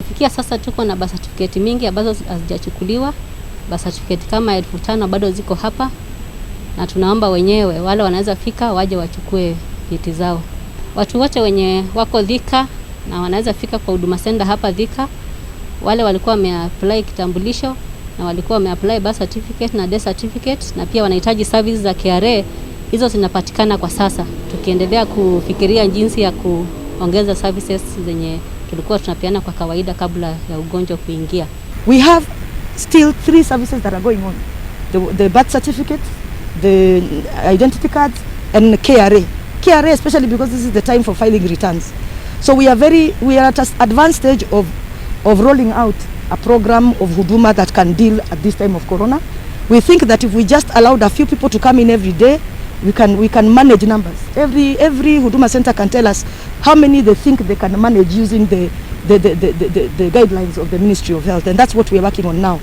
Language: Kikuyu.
Kufikia sasa tuko na birth certificate mingi ambazo hazijachukuliwa. Birth certificate kama 5,000 bado ziko hapa, na tunaomba wenyewe wale wanaweza fika waje wachukue vyeti zao. Watu wote wenye wako Thika na wanaweza fika kwa Huduma Center hapa Thika, wale walikuwa wameapply kitambulisho na walikuwa wameapply birth certificate na death certificate, na pia wanahitaji service za KRA, hizo zinapatikana kwa sasa, tukiendelea kufikiria jinsi ya kuongeza services zenye tulikuwa tunapeana kwa kawaida kabla ya ugonjwa kuingia. We have still three services that are going on. The birth certificate, the identity cards, and the KRA. KRA especially because this is the time for filing returns. So we are at an advanced stage of rolling out a program of Huduma that can deal at this time of Corona. We think that if we just allowed a few people to come in every day, we can manage numbers. Every Huduma center can tell us how many they think they can manage using the guidelines of the Ministry of Health, and that's what we're working on now.